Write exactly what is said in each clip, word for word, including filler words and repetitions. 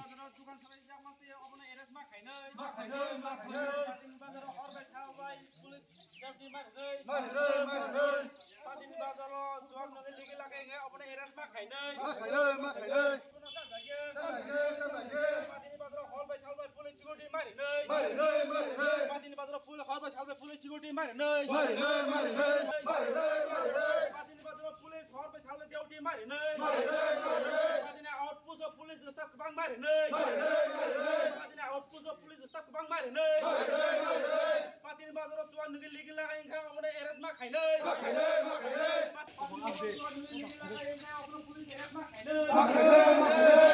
Bazaro dukan salai jak mantwi obono arrest ma khainai. Ma khainai, ma khainai. Patini bazaro hor bai sal bai police duty ma rinai. Ma rinai, ma rinai. Patini bazaro chuwak nungwi ligi lagai nge obono arrest ma khainai. Ma khainai, ma khainai. Obono chajagya. Chajagya, chajagya. Patini bazaro hor bai sal bai police security ma rinai. Ma rinai, ma rinai. Patini bazaro pul-, hor bai sal bai police security ma rinai. Ma rinai, ma rinai. Ma rinai, ma rinai. Patini bazaro police hor bai sal bai duty ma rinai. Ma rinai, ma rinai. Patini outpost o police staff kwbang ma rinai. Ma rinai, ma rinai. Patini outpost o police staff kwbang ma rinai. Ma rinai, ma rinai. Patini bazaro chuwak nungwi ligi lagai wngkha omono arrest ma khainai. Ma khainai, ma khainai. Patini bazaro chuwak nungwi ligi lagai wngkha omono police arrest ma khainai. Ma khainai, ma khainai.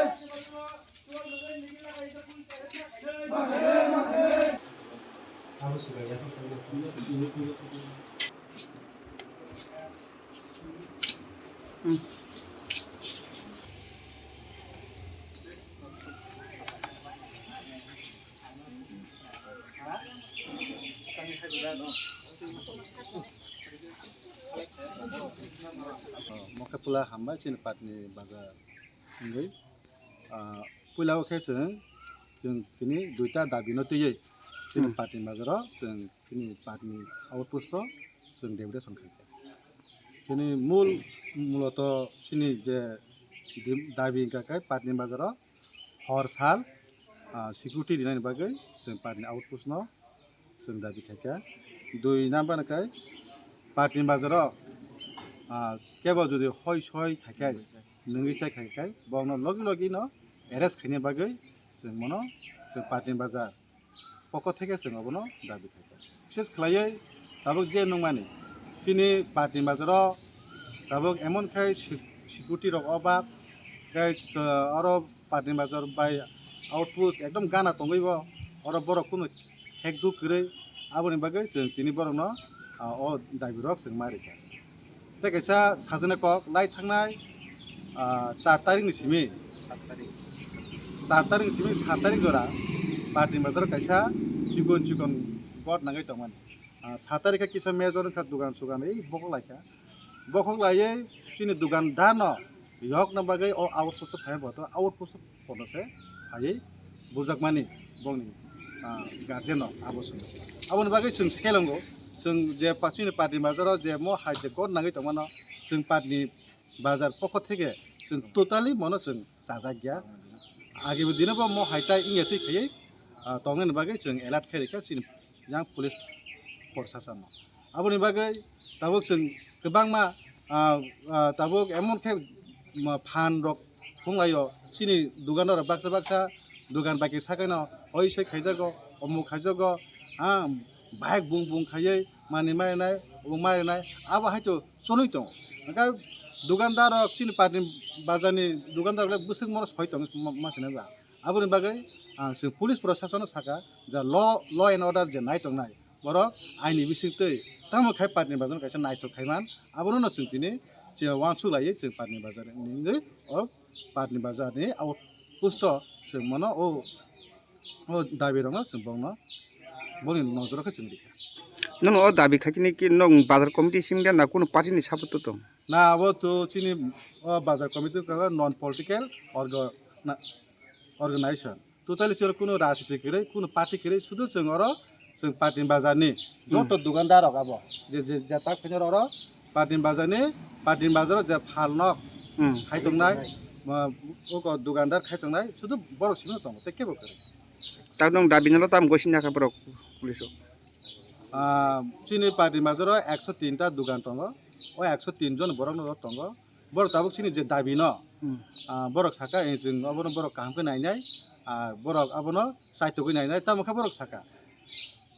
Mokhe pula hambai chini Patni bazar wngwi. Ah, puila o khe chwng, chwng tini duita dabi no twiwi chini Hmm. Patni bazar o chwng chini Patni outpost o chwng deputation khai kha. Chini mul, muloto chini je dim-, dabi wngkha khe Patni bazar o hor sal, ah, security rinani bagwi chwng Patni outpost no chwng dabi khai kha. Dui number khe Patni bazar o, ah, kebo jodi hoi soi khai khe, nungwi sai khai khe, bokno logi logi no arrest khaina bagwi chwng mono chwng Patni bazar pokho theke chwng obono dabi khai kha. Bishes khlaiwi tabuk je nungmani chini Patni bazar o tabuk emon khai se-, security rok obab, tei ch-, oro Patni bazar bai outpost ekdom gana tongwi bo, oro borok kunu hek duk kwrwi, aboni bagwi chwng tini borokno, ah, o dabi rok chwng ma rikha. Tei kaisa sajani kok lai thangnai, ah, char tarikni simi, char tarik ni simi sat tarik jora Patni bazar kaisa chikon chikon got nangwi tongmani. Ah, sat tarik khe kisa major wngkha, dugan sugan ei bokhok laikha. Bokhok laiwi chini dukandar no yokna bagwi o outpost o phai bo to outpost o pono se phaiwi bujakmani bongni, ah, guardian no abo se. Aboni bagwi chwng selongo, chwng je pa-, chini Patni bazar o je mo hai je got nangwi tongmano chwng Patni bazar pokho theke chwng totally mono chwng chajak ya. Agini dino bo mo hai tai wngya twi khaiwi, ah, tongnani bagwi chwng alert khai rikha chini yang police proshasano. Aboni bagwi tabuk chwng kwbangma, ah, ah, tabuk emon khe ma phan rok phunglaio chini dukandar rok baksa baksa dukan baki sakeno hoi soi khaijago, omuk khaijago, ha, bike bung bung khaiwi manwi marinai, obok marinai, abo hai to chonwi tongo. Hwnkhe dukandar rok chini Patni bazar ni dukandar rok le bwswk mono soi tongo ma, ma sinai ba. Aboni bagwi ang chwng police proshasano saka, ja law, law and order je nai tongnai, borok aini bisingtwi tamo khai Patni bazar kaisa naithok khai man, abono no chwng tini chwng uansuk laiwi chwng Patni bazar ni wngwi o Patni bazar ni outpost o chwng mano o, o dabi rokno chwng bokno boni nojoro khe chwng rikha. Nono o dabi khai chini ki nwng bazar committee simi na kunu party ni support o tong? Na, abo to chini o bazar committee ka non political orga-, na, organization. Totally chwng kunu rajniti kwrwi, kunu party kwrwi, sudu chwng oro chwng Patni bazar ni joto Hmm. dukandar rok abo. Je, je, je tak phai oro Patni bazar ni, Patni bazar o je phal nok Hmm. khai tongnai, ma, oko dukandar khai tongnai, sudu borok simi tongo, tei kebo kwrwi. Tak nwng dabi no tam gosi naka borok police o. Ah, chini Patni bazar o ekso tin ta dukan tongo. O ekso tin jon borok no tongo. Borok tabuk chini je dabi no, Hmm. ah, borok saka, eh, chwng obono borok kaham khe nainai, ah, borok abono chaitugwi nainai, tamo khe borok saka.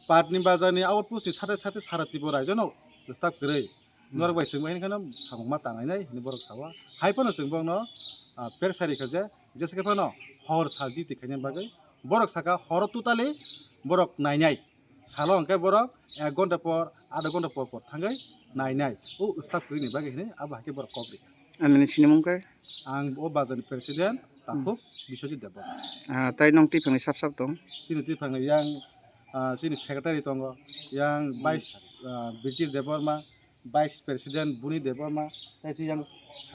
Patni bazar ni outpost ni sate sate sara Tripura raijo no disturb kwrwi. Hmm. Norok bai chwng bai hwnkheno samung ma tangnai nai hwnwi borok sao. Hai phano chwng borokno, ah, pressure rikha je, jesa khe phano hor sal duty khaina bagwi borok saka horo totally borok nainai. Salo hwnkhe borok ek ghonta por, adha ghonta por por thangwi nainai. O staff kwrwini bagwi hwnwi abo hai khe borok kok rikha. Ani sinimung khe? Ang o bazarni president, Takhuk Biswajit Debbarma. Ah, tai nwng twiphangni sap sap tong? Chini twiphangni yang, ah, chini secretary tongo, yang vice, ah, British Debbarma, vice president Buni Debbarma, tei chini yang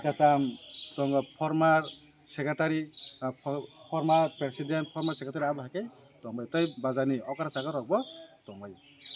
kwcham tongo, former secretary, ah, fo-, Former president, former secretary abo hai khe tongbai tei bazar ni okra chakra rok bo tongbai.